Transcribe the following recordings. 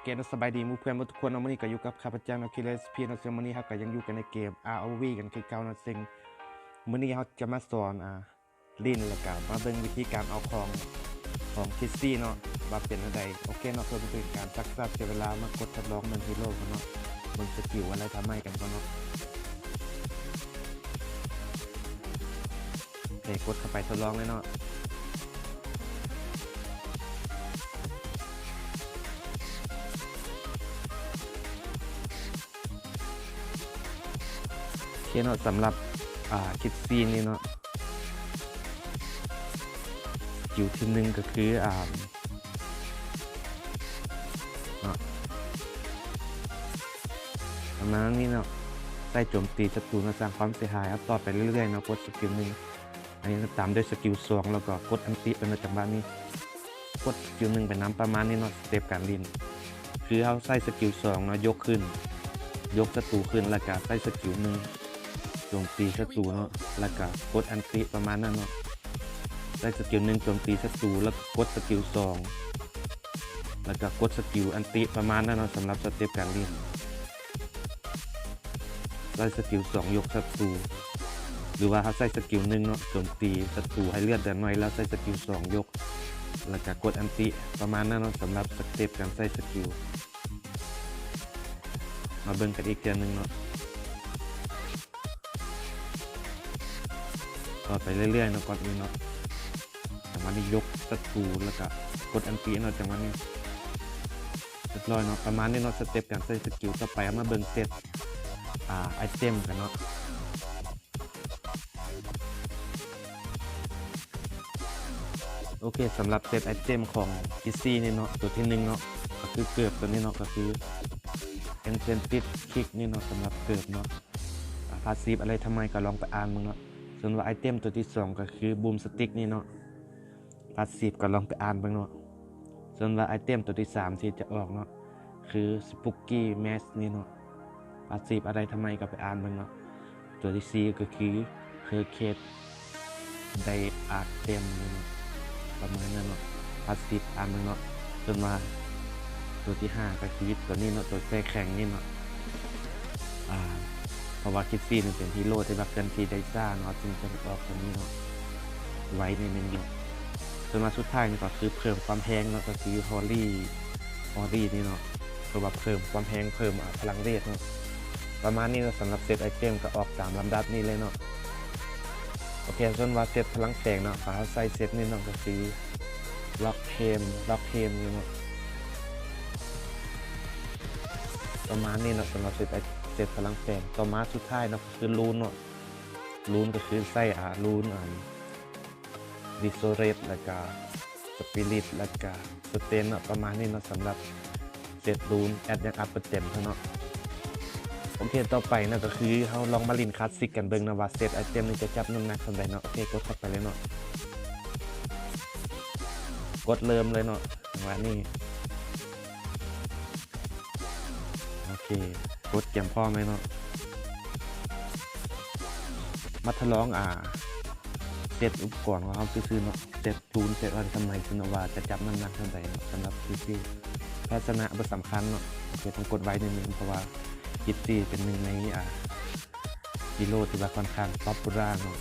ເຄເນາະ ສະບາຍດີໝູ່ເພື່ອນເບິດທຸກຄົນເນາະ. ມື້ນີ້ກໍຢູ່ກັບຂ້າພະເຈົ້າເນາະ ຄິລເລສ ພີເນາະ. ເຊິ່ງມື້ນີ້ເຮົາກໍຍັງຢູ່ກັນໃນເກມ ອາຣ໌ໂອວີ ກັນຄືເກົ່າເນາະ. ເຊິ່ງມື້ນີ້ເຮົາຈະມາສອນ ອ່າ ຫຼິ້ນ ແລ້ວກໍມາເບິ່ງວິທີການອອກຂອງ ຂອງຄິດຊີເນາະ ວ່າເປັນແນວໃດ. ໂອເຄເນາະ ເພື່ອບໍ່ເປັນການຊັກຊ້າເສຍເວລາ ມາກົດທົດລອງເບິ່ງຮີໂຣກ່ອນເນາະ ເບິ່ງສະກິວອາໄລທຳໄມກັນກ່ອນເນາະ. ໂອເຄ ກົດເຂົ້າໄປທົດລອງເລີຍເນາະ. ໂອເຄເນາະ ສຳລັບ ອ່າ ຄິດຊີນີ້ເນາະ ສະກິວທີໜຶ່ງກໍຄື ອ່າ ເນາະ ປະມານນີ້ເນາະ ໃຊ້ໂຈມຕີສັດຕູເນາະ ສ້າງຄວາມເສຍຫາຍ. ເຮົາຕໍ່ໄປເລື້ອຍໆເນາະ ກົດສະກິວໜຶ່ງ ອັນນີ້ຕາມດ້ວຍສະກິວສອງ ແລ້ວກໍກົດອັນຕິໄປເນາະ ຈັງຫວະນີ້ ກົດສະກິວໜຶ່ງໄປນຳ ປະມານນີ້ເນາະ. ສະເຕັບການຫຼິ້ນຄືເຮົາໃຊ້ສະກິວສອງເນາະ ຍົກຂຶ້ນ ຍົກສັດຕູຂຶ້ນ ແລ້ວກະໃຊ້ສະກິວໜຶ່ງ ໂຈມຕີສັດຕູເນາະ ແລ້ວກະກົດອັນຕິ ປະມານນັ້ນເນາະ. ໃຊ້ສະກິວໜຶ່ງ ໂຈມຕີສັດຕູ ແລ້ວກໍກົດສະກິວສອງ ແລ້ວກໍກົດສະກິວອັນຕິ ປະມານນັ້ນເນາະ. ສຳລັບສະເຕັບການຫຼິ້ນ ໃຊ້ສະກິວສອງ ຍົກສັດຕູ ຫຼືວ່າເຮົາໃຊ້ສະກິວໜຶ່ງເນາະ ໂຈມຕີສັດຕູໃຫ້ເລືອດເຫຼືອໜ້ອຍ ແລ້ວໃຊ້ສະກິວສອງ ຍົກ ແລ້ວກະກົດອັນຕິ ປະມານນັ້ນເນາະ. ສຳລັບສະເຕັບການໃຊ້ສະກິວ ມາເບິ່ງກັນອີກເທື່ອໜຶ່ງເນາະ. ຕໍ່ໄປເລື້ອຍໆເນາະ ກ່ອນອື່ນເນາະ ຈັງຫວະນີ້ຍົກສັດຕູ ແລ້ວກະກົດອັນຕິເນາະ. ຈັງຫວະນີ້ຮຽບຮ້ອຍເນາະ ປະມານນີ້ເນາະ ສະເຕັບການໃຊ້ສະກິວ. ຕໍ່ໄປເຮົາມາເບິ່ງເຊັດ ອ່າ ໄອເຕັມກັນເນາະ. ໂອເຄ ສຳລັບເຊັດໄອເຕັມຂອງຄິດຊີນີ້ເນາະ ຕົວທີໜຶ່ງເນາະ ກໍຄືເກີບຕົວນີ້ເນາະ ກໍຄືເອັນເຊນຕິດຄິກນີ້ເນາະ. ສຳລັບເກີບເນາະ ອາ ພາສຊີບອາໄລທຳໄມກໍລອງໄປອ່ານເບິ່ງເນາະ. ສ່ວນວ່າໄອເຕັມຕົວທີສອງກໍຄືບູມສະຕິກນີ້ເນາະ ພາສຊີບກໍລອງໄປອ່ານເບິ່ງເນາະ. ສ່ວນວ່າໄອເຕັມຕົວທີສາມທີ່ຈະອອກເນາະ ຄືສະປຸກກີ້ແມັດນີ້ເນາະ ພາສຊີບອາໄລທຳໄມກໍໄປອ່ານເບິ່ງເນາະ. ຕົວທີສີ່ກໍຄືເຮີເຄດ ໄດອາເຕັມນີ້ເນາະ ປະມານນັ້ນເນາະ ພາສຊີບອ່ານເບິ່ງເນາະ. ສ່ວນວ່າຕົວທີຫ້າກໍຄືຕົວນີ້ເນາະ ຕົວແຊ່ແຂງນີ້ເນາະ ອາ ເພາະວ່າຄິດຊີນີ້ເປັນຮີໂຣທີ່ວ່າເຄື່ອນທີ່ໄດ້ຊ້າເນາະ ຈຶ່ງຈະອອກຕົວນີ້ເນາະ ໄວໜ້ອຍໜຶ່ງເນາະ. ສ່ວນວ່າສຸດທ້າຍນີ້ກໍຄືເພີ່ມຄວາມແຮງເນາະ ກໍຄືຮໍຣີ ຮໍຣີນີ້ເນາະ ເພື່ອວ່າເພີ່ມຄວາມແຮງ ເພີ່ມ ອາ ພະລັງເວດເນາະ. ປະມານນີ້ເນາະ ສຳລັບເຊັດໄອເຕັມກໍອອກຕາມລຳດັບນີ້ເລີຍເນາະ. ໂອເຄ ສ່ວນວ່າເຊັດພະລັງແຝງເນາະ ເຮົາໃຊ້ເຊັດນີ້ເນາະ ກໍຄືລັອກເຮມ ລັອກເຮມນີ້ເນາະ ປະມານນີ້ເນາະ ສຳລັບເຊັດໄອ ເຊັດພະລັງແຝງ. ຕໍ່ມາສຸດທ້າຍເນາະ ກໍຄືລູນເນາະ ລູນກໍຄືໃຊ້ ອາ ລູນ ອາ ຣີໂຊເຣດ ແລ້ວກະສະປິລິດ ແລ້ວກະສະເຕນເນາະ ປະມານນີ້ເນາະ. ສຳລັບເຊັດລູນ ແອັດຍັງອັບບໍ່ເຕັມເທົ່າເນາະ. ໂອເຄ ຕໍ່ໄປເນາະ ກໍຄືເຮົາລອງມາຫຼິ້ນຄລາສສິກກັນເບິ່ງເນາະ ວ່າເຊັດໄອເຕັມນີ້ຈະຈັບນ້ຳໜັກສ່ຳໃດເນາະ. ໂອເຄ ກົດເຂົ້າໄປເລີຍເນາະ ກົດເລີ່ມເລີຍເນາະ ຈັງຫວະນີ້. ໂອເຄ ກົດກຽມພ້ອມເລີຍເນາະ ມາທົດລອງ ອາ ເຊັດອຸປະກອນຂອງເຮົາຊື່ໆເນາະ ເຊັດລູນ ເຊັດອາໄລທຳໄມ ເຊິ່ງວ່າຈະຈັບນ້ຳໜັກເທົ່າໃດເນາະ. ສຳລັບຄິດຊີ ແພ້ຊະນະບໍ່ສຳຄັນເນາະ. ໂອເຄ ຕ້ອງກົດໄວໜ້ອຍໜຶ່ງ ເພາະວ່າຄິດຊີເປັນໜຶ່ງໃນ ອາ ຮີໂຣທີ່ວ່າຂ້ອນຂ້າງປັອບປູລາເນາະ.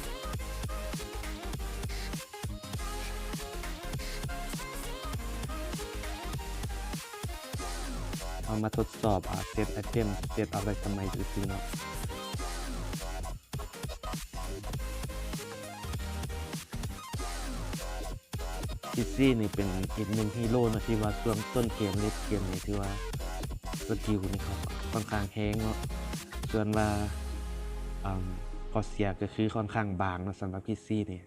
ເຮົາມາທົດສອບ ອາ ເຊັດໄອເຕັມ ເຊັດອາໄລທຳໄມຊື່ໆເນາະ. ຄິດຊີນີ້ເປັນອີກໜຶ່ງຮີໂຣເນາະ ທີ່ວ່າຊ່ວງຕົ້ນເກມ ເລດເກມນີ້ ຖືວ່າສະກິວນີ້ເຂົາຂ້ອນຂ້າງແຮງເນາະ. ສ່ວນວ່າ ອາ ຂໍ້ເສຍກໍຄືຂ້ອນຂ້າງບາງເນາະ ສຳລັບຄິດຊີນີ້.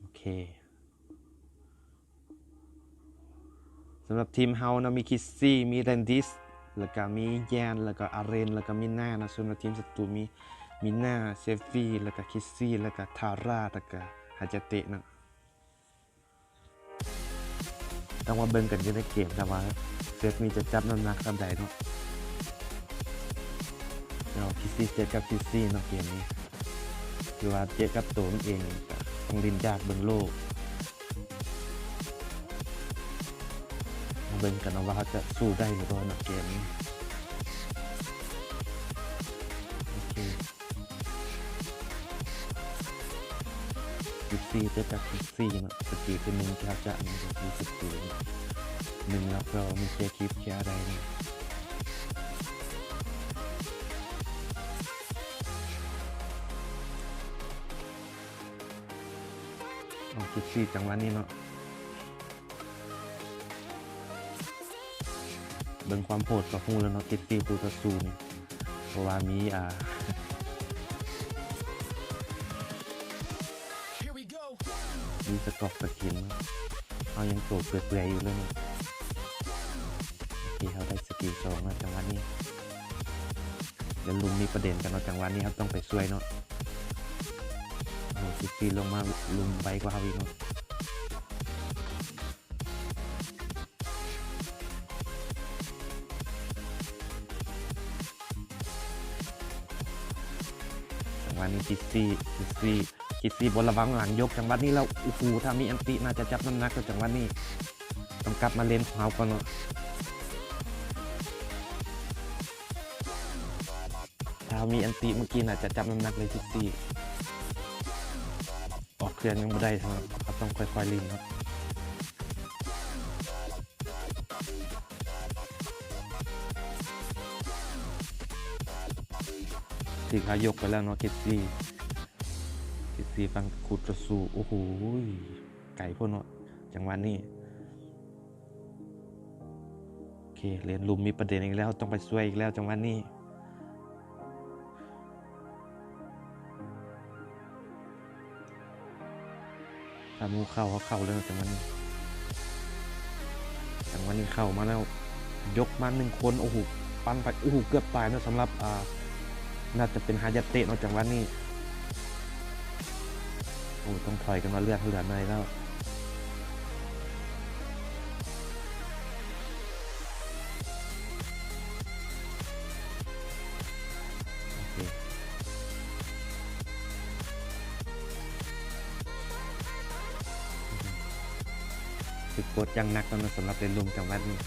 ໂອເຄ ສຳລັບທີມເຮົາເນາະ ມີຄິດຊີ ມີແຣນດິສ ແລ້ວກະມີແຢນ ແລ້ວກະອາເຣນ ແລ້ວກະມີນາເນາະ. ສ່ວນວ່າທີມສັດຕູມີ ມີນາ ເຊຟີ ແລ້ວກະຄິດຊີ ແລ້ວກະທາຣາ ແລ້ວກະຮາຈາເຕະເນາະ. ຕ້ອງມາເບິ່ງກັນຢູ່ໃນເກມ ແຕ່ວ່າເຊັດນີ້ຈະຈັບນ້ຳໜັກສ່ຳໃດເນາະ. ແລ້ວຄິດຊີເຈອກັບຄິດຊີເນາະ ເກມນີ້ ຄືວ່າເຈອກັບໂຕມັນເອງ ກໍຕ້ອງຫຼິ້ນຍາກເບິ່ງໂລກ. ມາ ເບິ່ງກັນເນາະວ່າເຮົາຈະສູ້ໄດ້ຫຼືບໍ່ເນາະເກມນີ້. ໂອເຄ ສິບສີ່ເຈີກັບສິບສີ່ເນາະ, ສະກິວທີໜຶ່ງທີ່ເຮົາຈະມີກໍຄືສະກິວໜຶ່ງ ແລ້ວກໍມີເຄຍຄລິບເຄຍອາໄດເນາະ. ເອົາ ຄິດຊີ້ ຈັງຫວະນີ້ເນາະ ເບິ່ງຄວາມໂຫດກໍຮູ້ແລ້ວເນາະ ຄິດຊີ້ ຄູ່ຕໍ່ສູ້ນີ້ ເພາະວ່າມີ ອ່າ ມີສະກອກສະກິນ ເຮົາຍັງໂຕເປືອຍໆຢູ່ເລີຍນີ້. ໂອເຄ ເຮົາໄດ້ສະກິວສອງແລ້ວ ຈັງຫວະນີ້ ແລ້ວລຸມມີປະເດັນກັນເນາະ ຈັງຫວະນີ້ເຮົາຕ້ອງໄປຊ່ວຍເນາະ. ໂອ້ ຊິຕີລົງມາລຸມໄວກວ່າເຮົາອີກເນາະ. ຈັງຫວະນີ້ຄິດຊີ້ ຄິດຊີ້ ຄິດຊີ້ບໍ່ລະວັງຫຼັງຍົກ ຈັງຫວະນີ້ແລ້ວ ໂອ້ໂຫ ຖ້າມີອັນຕິໜ້າຈະຈັບນ້ຳໜັກແລ້ວ ຈັງຫວະນີ້ ຕ້ອງກັບມາເລນຂອງເຮົາກ່ອນເນາະ. ຖ້າເຮົາມີອັນຕິເມື່ອກີ້ໜ້າຈະຈັບນ້ຳໜັກໄດ້ ຄິດຊີ້ ອອກເຄື່ອງຍັງບໍ່ໄດ້ ເຮົາຕ້ອງຄ່ອຍໆຫຼິ້ນເນາະ. ຖືກເຮົາຍົກໄປແລ້ວເນາະ ຄິດຊີ້ ຄິດຊີ້ ຝັ່ງຄູ່ຕໍ່ສູ້ ໂອ້ໂຫ ໄກໂພດເນາະ ຈັງຫວະນີ້. ໂອເຄ ເລນລຸ່ມມີປະເດັນອີກແລ້ວ ຕ້ອງໄປຊ່ວຍອີກແລ້ວ ຈັງຫວະນີ້. ຖ້າໝູ່ເຂົ້າ ເຮົາເຂົ້າເລີຍ ຈັງຫວະນີ້ ຈັງຫວະນີ້ເຂົ້າມາແລ້ວ ຍົກມາໜຶ່ງຄົນ ໂອ້ໂຫ ປັນໄປ ໂອ້ໂຫ ເກືອບຕາຍເນາະ ສຳລັບ ອ່າ ໜ້າຈະເປັນຮາຍາເຕະເນາະ ຈັງຫວະນີ້. ໂອ້ ຕ້ອງຖອຍກັນວ່າເລືອດເຫຼືອໜ້ອຍແລ້ວ. ໂອເຄ ຖືກກົດຢ່າງໜັກແລ້ວເນາະ ສຳລັບເລນລຸ່ມຈັງຫວະນີ້.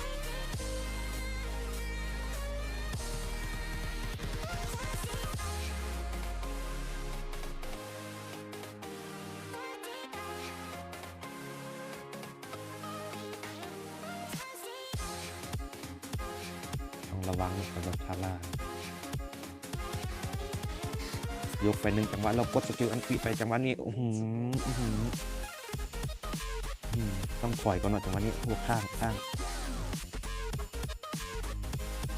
ຕ້ອງລະວັງສຳລັບທາລາ ຍົກໄປໜຶ່ງຈັງຫວະ ແລ້ວກົດສະກິວອັນຕິໄປ ຈັງຫວະນີ້ ອື້ຫື ອື້ຫື ອືມ ຕ້ອງຖອຍກ່ອນເນາະ ຈັງຫວະນີ້ ໂອ້ ຄ້າງ ຄ້າງ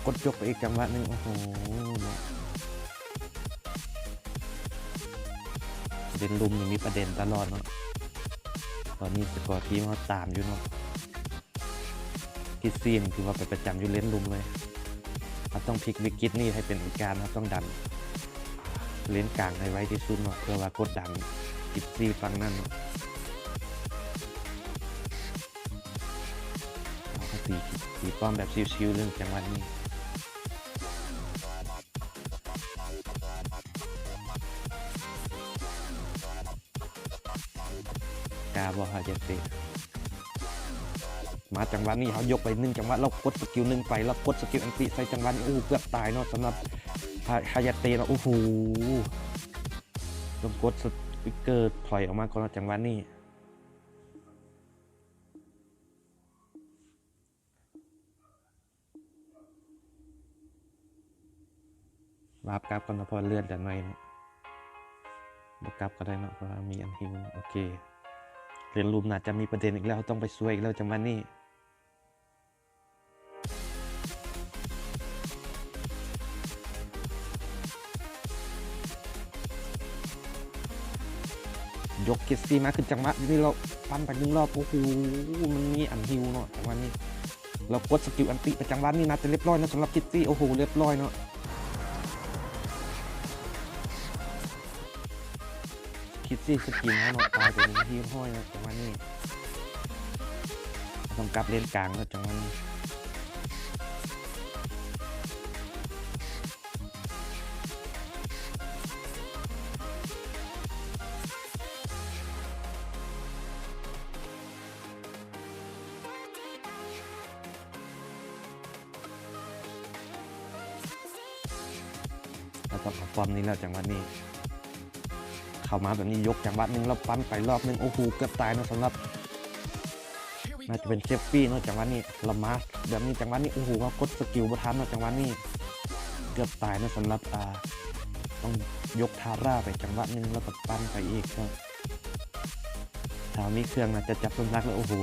ກົດຍົກໄປອີກຈັງຫວະໜຶ່ງ ໂອ້ໂຫ ເລນລຸ່ມນີ້ມີປະເດັນຕະຫຼອດເນາະ ຕອນນີ້ສະກໍທີມເຮົາຕາມຢູ່ເນາະ. ຄິດຊີ້ ຖືວ່າໄປປະຈຳຢູ່ເລນລຸ່ມເລີຍ ເຮົາຕ້ອງພິກວິກິດນີ້ໃຫ້ເປັນໂອກາດ ເຮົາຕ້ອງດັນເລນກາງໃຫ້ໄວທີ່ສຸດເນາະ ເພື່ອວ່າກົດດັນຄິດຊີ້ຝັ່ງນັ້ນເນາະ. ເຮົາກໍຕີ ຕີປ້ອມແບບຊິວໆເລີຍ ຈັງຫວະນີ້. ກ້າບໍ່ ຮາຍາເຕະ ມາຈັງຫວະນີ້ ເຮົາຍົກໄປໜຶ່ງຈັງຫວະ ແລ້ວກົດສະກິວໜຶ່ງໄປ ແລ້ວກົດສະກິວອັນຕິໃສ່ ຈັງຫວະນີ້ ໂອ້ ເກືອບຕາຍເນາະ ສຳລັບ ຮາ ຮາຍາເຕະເນາະ ໂອ້ໂຫ ຕ້ອງກົດສະຕິກເກີຖອຍອອກມາກ່ອນເນາະ ຈັງຫວະນີ້. ວາບກັບກ່ອນເນາະ ເພາະວ່າເລືອດເຫຼືອໜ້ອຍເນາະ ບໍ່ກັບກໍໄດ້ເນາະ ເພາະວ່າມີອັນຮີວ. ໂອເຄ ເລນລຸ່ມໜ້າຈະມີປະເດັນອີກແລ້ວ ເຮົາຕ້ອງໄປຊ່ວຍອີກແລ້ວ ຈັງຫວະນີ້ ຍົກຄິດຊີ້ມາ ຄືນຈັງຫວະນີ້ ແລ້ວປັນໄປໜຶ່ງລອບ ໂອ້ໂຫ ມັນມີອັນຮີວເນາະ ຈັງຫວະນີ້ ແລ້ວກົດສະກິວອັນຕິໄປ ຈັງຫວະນີ້ໜ້າຈະລຽບຮ້ອຍເນາະ ສຳລັບຄິດຊີ້ ໂອ້ໂຫ ລຽບຮ້ອຍເນາະ ຄິດຊີ້ ສະກິນເນາະ ຕາຍໄປເປັນທີ່ຮຽບຮ້ອຍເນາະ ຈັງຫວະນີ້ ຕ້ອງກັບເລນກາງເນາະ ຈັງຫວະນີ້. ຕ້ອງເອົາປ້ອມນີ້ແລ້ວ ຈັງຫວະນີ້ ເຂົ້າມາແບບນີ້ ຍົກຈັງຫວະໜຶ່ງ ແລ້ວປັ້ນໄປລອບໜຶ່ງ ໂອ້ໂຫ ເກືອບຕາຍເນາະ ສຳລັບ ໜ້າຈະເປັນເຊບຟຣີເນາະ ຈັງຫວະນີ້ ແລ້ວມາແບບນີ້ ຈັງຫວະນີ້ ໂອ້ໂຫ ເຮົາກົດສະກິວບໍ່ທັນເນາະ ຈັງຫວະນີ້ ເກືອບຕາຍເນາະ ສຳລັບ ອ່າ ຕ້ອງຍົກທາຣາໄປຈັງຫວະໜຶ່ງ ແລ້ວກໍປັ້ນໄປອີກເນາະ. ຖ້າມີເຄື່ອງໜ້າຈະຈັບຕົວຫຼັກແລ້ວ ໂອ້ໂຫ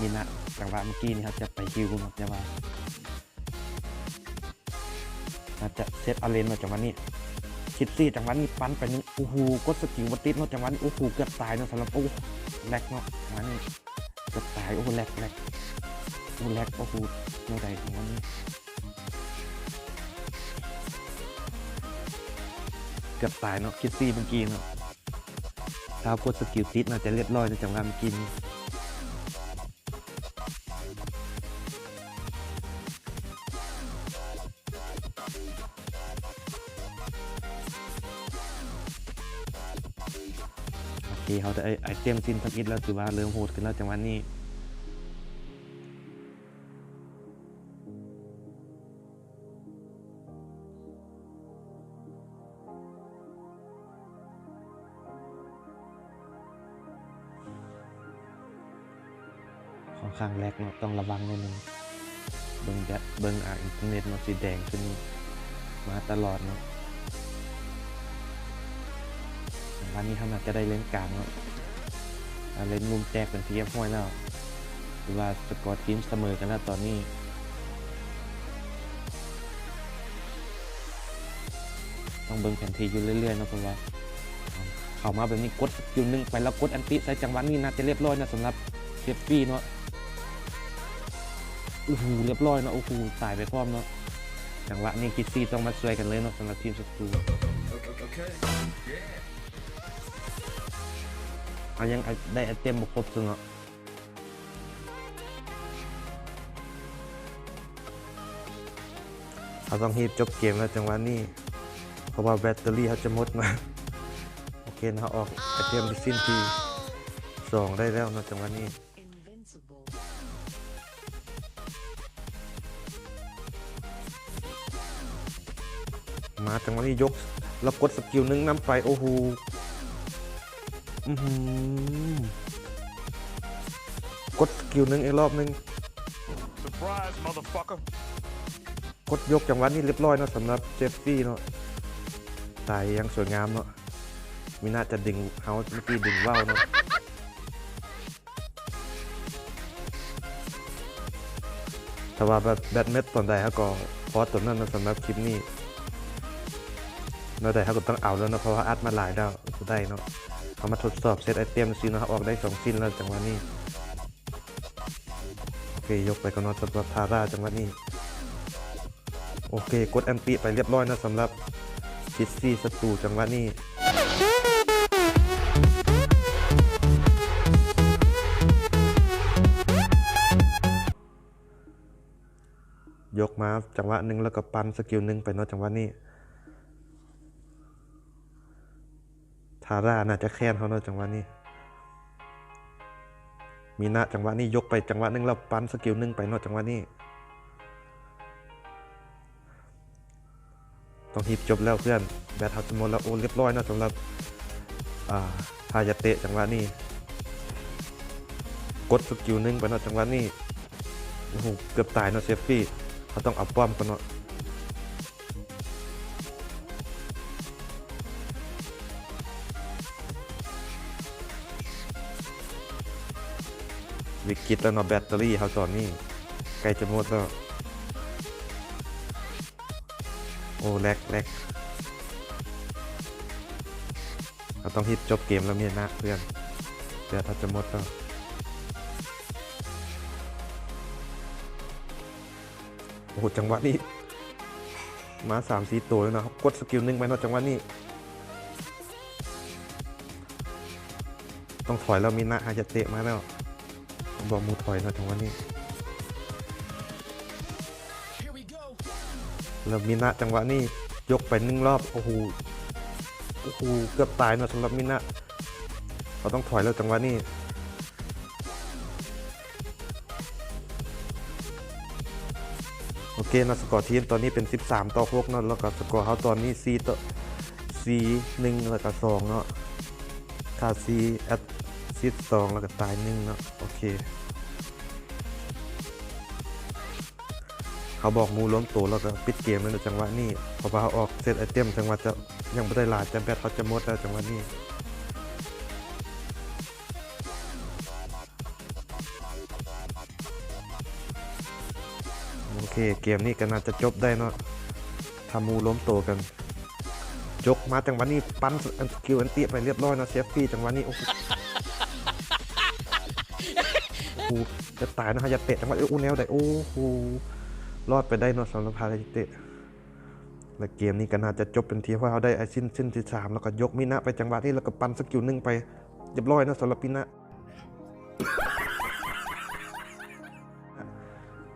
ມີນະ ຈັງຫວະເມື່ອກີ້ນີ້ເຮົາຈະໄປຮິວເນາະ ແຕ່ວ່າ ໜ້າຈະເຊັດອາເລນເນາະ ຈັງຫວະນີ້ ຄິດຊີ້ ຈັງຫວະນີ້ປັ້ນໄປໜຶ່ງ ໂອ້ໂຫ ກົດສະກິວບໍ່ຕິດເນາະ ຈັງຫວະນີ້ ໂອ້ໂຫ ເກືອບຕາຍເນາະ ສຳລັບ ໂອ້ ແລັກເນາະ ຈັງຫວະນີ້ ເກືອບຕາຍ ໂອ້ໂຫ ແລັກ ແລັກ ໂອ້ ແລັກ ໂອ້ໂຫ ແນວໃດຈັງຫວະນີ້ ເກືອບຕາຍເນາະ ຄິດຊີ້ເມື່ອກີ້ເນາະ ຖ້າກົດສະກິວຕິດໜ້າຈະລຽບຮ້ອຍເນາະ ຈັງຫວະເມື່ອກີ້ນີ້. ໂອເຄ ເຮົາໄດ້ໄອເຕັມສິ້ນທຳອິດແລ້ວ ຖືວ່າເລີ່ມໂຫດຂຶ້ນແລ້ວຈັງຫວະນີ້. ຂ້ອນຂ້າງແລັກເນາະ ຕ້ອງລະວັງໜ້ອຍໜຶ່ງ ເບິ່ງແບັດ ເບິ່ງ ອ່າ ອິນເຕີເນັດເນາະ ສີແດງຂຶ້ນມາຕະຫຼອດເນາະ. ວັນນີ້ເຮົາໜ້າຈະໄດ້ເລນກາງເນາະ ອ່າ ເລນມຸມແຕກເປັນທີ່ຮຽບຮ້ອຍແລ້ວ ຖືວ່າສະກໍທີມສະເໝີກັນແລ້ວຕອນນີ້. ຕ້ອງເບິ່ງແຜນທີ່ຢູ່ເລື້ອຍໆເນາະ ເພາະວ່າເຂົ້າມາແບບນີ້ ກົດສະກິວໜຶ່ງໄປ ແລ້ວກົດແອນຕິໃສ່ ຈັງຫວະນີ້ໜ້າຈະລຽບຮ້ອຍເນາະ ສຳລັບເຊບຟຣີເນາະ. ໂອ້ໂຫ ລຽບຮ້ອຍເນາະ ໂອ້ໂຫ ຕາຍໄປພ້ອມເນາະ. ຈັງຫວະນີ້ຄິດຊີ້ຕ້ອງມາຊ່ວຍກັນເລີຍເນາະ ສຳລັບທີມສັດຕູ ເຮົາຍັງໄດ້ໄອເຕັມບໍ່ຄົບເທື່ອເນາະ. ເຮົາຕ້ອງຮີບຈົບເກມແລ້ວຈັງຫວະນີ້ ເພາະວ່າແບັດເຕີຣີເຮົາຈະໝົດເນາະ. ໂອເຄ ເຮົາອອກໄອເຕັມທີ່ສິ້ນທີສອງໄດ້ແລ້ວເນາະ ຈັງຫວະນີ້. ມາ ຈັງຫວະນີ້ຍົກ ແລ້ວກົດສະກິວໜຶ່ງນຳໄປ ໂອ້ໂຫ ອື້ຫື ກົດສະກິວໜຶ່ງອີກລອບໜຶ່ງ Surprise, motherfucker. ກົດຍົກ ຈັງຫວະນີ້ລຽບຮ້ອຍເນາະ ສຳລັບເຊບຟຣີເນາະ ຕາຍຢ່າງສວຍງາມເນາະ. ມີໜ້າຈະດຶງ ເຮົາເມື່ອກີ້ດຶງເວົ້າເນາະ. ຖ້າວ່າແບັດ ແບັດເມັດຕອນໃດ ເຮົາກໍພໍຕອນນັ້ນເນາະ ສຳລັບຄລິບນີ້. ແນວໃດເຮົາກໍຕ້ອງເອົາແລ້ວເນາະ ເພາະວ່າອັດມາຫຼາຍແລ້ວ ບໍ່ໄດ້ເນາະ. ເຮົາມາທົດສອບເຊັດໄອເຕັມຊື່ເນາະ ເຮົາອອກໄດ້ສອງຊິ້ນແລ້ວ ຈັງຫວະນີ້. ໂອເຄ ຍົກໄປກ່ອນເນາະ ສຳລັບທາຣາ ຈັງຫວະນີ້. ໂອເຄ ກົດແອນຕິໄປລຽບຮ້ອຍເນາະ ສຳລັບຄິດຊີ້ສັດຕູ ຈັງຫວະນີ້. ຍົກມາຈັງຫວະໜຶ່ງ ແລ້ວກໍປັ້ນສະກິວໜຶ່ງໄປເນາະ ຈັງຫວະນີ້. ທາຣາໜ້າຈະແຄ້ນເຮົາເນາະ ຈັງຫວະນີ້. ມີນະ ຈັງຫວະນີ້ຍົກໄປຈັງຫວະໜຶ່ງ ແລ້ວປັ້ນສະກິວໜຶ່ງໄປເນາະ ຈັງຫວະນີ້. ຕ້ອງຮີບຈົບແລ້ວເພື່ອນ ແບັດເຮົາຈະໝົດແລ້ວ. ໂອ້ ລຽບຮ້ອຍເນາະ ສຳລັບ ອ່າ ຮາຍາເຕະ ຈັງຫວະນີ້. ກົດສະກິວໜຶ່ງໄປເນາະ ຈັງຫວະນີ້. ໂອ້ໂຫ ເກືອບຕາຍເນາະ ເຊບຟຣີ ເຮົາຕ້ອງເອົາປ້ອມກ່ອນເນາະ. ວິກິດແລ້ວເນາະ ແບັດເຕີຣີເຮົາຕອນນີ້ໃກ້ຈະໝົດແລ້ວ. ໂອ້ ແລັກ ແລັກ ເຮົາຕ້ອງຮີບຈົບເກມແລ້ວ ມີນະເພື່ອນ ແບັດເຮົາຈະໝົດແລ້ວ. ໂອ້ໂຫ ຈັງຫວະນີ້ມາສາມສີ່ໂຕເລີຍເນາະ. ເຮົາກົດສະກິວໜຶ່ງໄປເນາະ ຈັງຫວະນີ້. ຕ້ອງຖອຍແລ້ວ ມີນະ ຮາຍາເຕະມາແລ້ວ ບອກໝູ່ຖອຍເນາະ ຈັງຫວະນີ້. ແລ້ວມີນະ ຈັງຫວະນີ້ຍົກໄປໜຶ່ງລອບ ໂອ້ໂຫ ໂອ້ໂຫ ເກືອບຕາຍເນາະ ສຳລັບມີນະ. ເຮົາຕ້ອງຖອຍແລ້ວ ຈັງຫວະນີ້. ໂອ ໂອເຄເນາະ ສະກໍທີມຕອນນີ້ເປັນສິບສາມຕໍ່ຫົກເນາະ ແລ້ວກໍສະກໍເຮົາຕອນນີ້ສີ່ຕໍ່ ສີ່ໜຶ່ງ ແລ້ວກໍສອງເນາະ ຄາຊີແອັດຊິດສອງ ແລ້ວກໍຕາຍໜຶ່ງເນາະ. ໂອເຄ ເຮົາບອກໝູ່ລວມໂຕ ແລ້ວກໍປິດເກມເລີຍເນາະ ຈັງຫວະນີ້ ເພາະວ່າເຮົາອອກເຊດໄອເຕັມ ເຖິງວ່າຈະຍັງບໍ່ໄດ້ຫຼາຍ ແຕ່ແບັດເຮົາຈະໝົດແລ້ວຈັງຫວະນີ້. ໂອເຄ ເກມນີ້ກໍໜ້າຈະຈົບໄດ້ເນາະ ຖ້າໝູ່ລວມໂຕກັນ. ຍົກມາຈັງຫວະນີ້ ປັ່ນສະ ອັນ ສະກິວອັນຕິໄປລຽບຮ້ອຍເນາະ ເຊຟຟຣີຈັງຫວະນີ້. ໂອ້ໂຫ ໂອ້ໂຫ ຈະຕາຍເນາະ ຮາຍາເຕະ ຈັງຫວະ ໂອ້ ແນວໃດ ໂອ້ໂຫ ລອດໄປໄດ້ເນາະ ສຳລັບຮາຍາເຕະ. ແລະເກມນີ້ກໍໜ້າຈະຈົບເປັນທີ່ ເພາະເຮົາໄດ້ອາຊິນເສັ້ນທີສາມ ແລ້ວກໍຍົກມິນະໄປຈັງຫວະນີ້ ແລ້ວກໍປັ່ນສະກິວໜຶ່ງໄປ ລຽບຮ້ອຍເນາະ ສຳລັບມິນະ.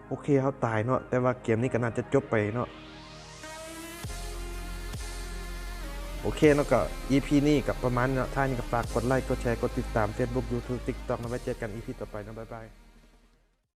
ໂອເຄ ເຮົາຕາຍເນາະ ແຕ່ວ່າເກມນີ້ກໍໜ້າຈະຈົບໄປເນາະ. ໂອເຄເນາະ ກໍອີພີນີ້ກໍປະມານນີ້ເນາະ ທ້າຍນີ້ກໍຝາກກົດໄລ ກົດແຊ ກົດຕິດຕາມ Facebook YouTube TikTok ນະ ໄວ້ເຈີກັນອີພີຕໍ່ໄປເນາະ ບາຍບາຍ.